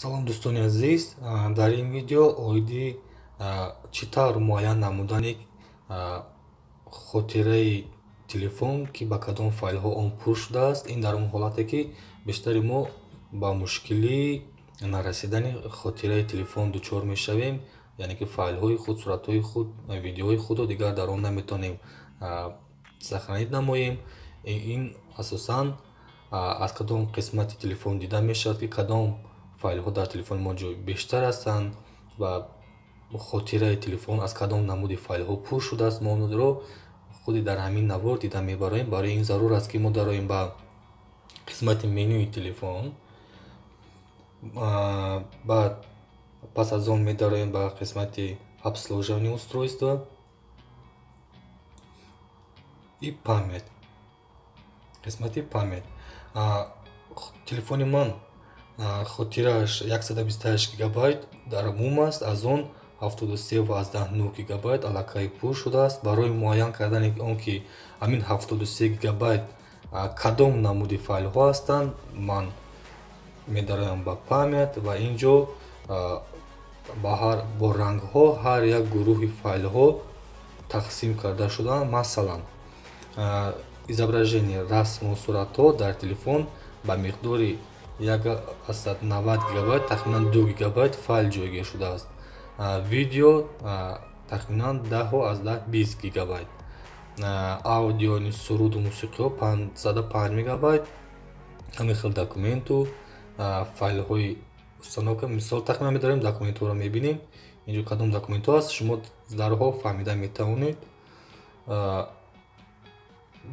Салом, дӯстони азиз. Дар ин видео оиди чӣ тавр муайян намудани хотираи телефон, ки ба кадом файлҳо он пур шудааст. Ин дар он ҳолате, ки бештари мо ба мушкилии нарасидани хотираи телефон дучор мешавем, яъне ки файлҳои худ, суратҳои худ, видеоҳои худро дигар дар он наметавонем сохранить намоем. Ин асосан аз кадом қисмати телефон дида мешавад, ки кадом файлҳо дар телефони мо ҷой бештар ҳастанд ва хотираи телефон аз кадом намуди файлҳо пур шудааст, мо онро худи дар ҳамин навор дида мебароем. Барои ин зарур аст, ки мо дароем ба қисмати менюи телефон, баъд пас аз он медароем ба қисмати обслуживание устройства и память, қисмати память. Телефони ман хотирааш 128 гигабайт дар умум аст, аз он 73,9 гигабайт аллакай пур шудааст. Барои муайян кардани он, ки ҳамин 73 гигабайт кадом намуди файлҳо ҳастанд, ман медароям ба память ва ин ҷо бо рангҳо ҳар як гурӯҳи файлҳо тақсим карда шудаанд. Масалан, изображение, расму суратҳо дар телефон ба миқдори 1,90 гигабайт, тахминан 2 гигабайт файл ҷойгир шудааст. Видео тахминан 10,20 гигабайт, аудио, суруду мусиқиҳо 505 мегабайт, ҳамин хел документу файлҳои установка. Мисол, тахминан медорем, документҳоро мебинем, инҷо кадом документҳо аст, шумо дарҳол фаҳмида метавонед.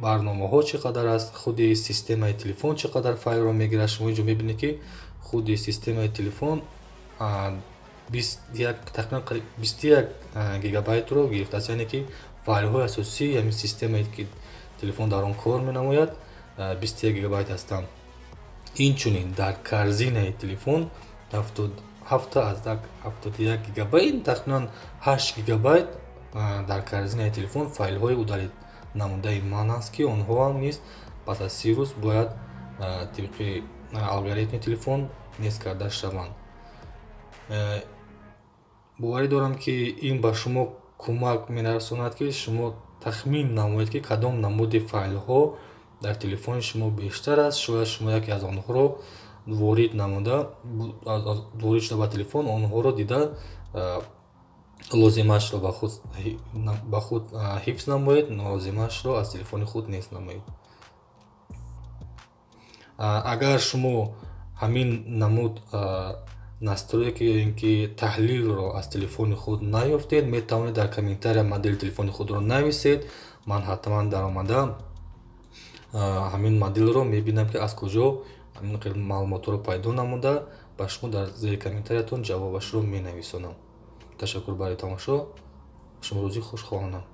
Барномаҳо чӣ қадар аст, худи системаи телефон чӣ қадар файлро мегирад. Шумо инҷо мебинед, ки худи системаи телефон тахминан 21 гигабайтро гирифтааст, яъне ки файлҳои асосии ҳамин системае, ки телефон дар он кор менамояд, 21 гигабайт ҳастанд. Инчунин дар корзинаи телефон 7,71 гигабайт, тахминан 8 гигабайт дар корзинаи телефон файлҳои удалить намудаи ман аст, ки онҳо ҳам низ пас аз 30 рӯз бояд тибқи алгоритми телефон нест карда шаванд. Боварӣ дорам, ки ин ба шумо кӯмак мерасонад, ки шумо тахмин намоед, ки кадом намуди файлҳо дар телефони шумо бештар аст. Шояд шумо яке аз онҳоро ворид намуда, ворид шуда ба телефон, онҳоро дида, лозимашро ба худ ҳифз намоед, нолозимашро аз телефони худ нест намоед. Агар шумо ҳамин намуд настройка ё ин ки таҳлилро аз телефони худ наёфтед, метавонед дар комментария модели телефони худро нависед. Ман ҳатман даромада ҳамин моделро мебинам, ки аз куҷо ҳамин маълумотҳоро пайдо намуда, ба шумо дар зери комментариятон ҷавобашро менависонам. Ташаккур барои тамошо, шумо рӯзи хуш хоҳонам.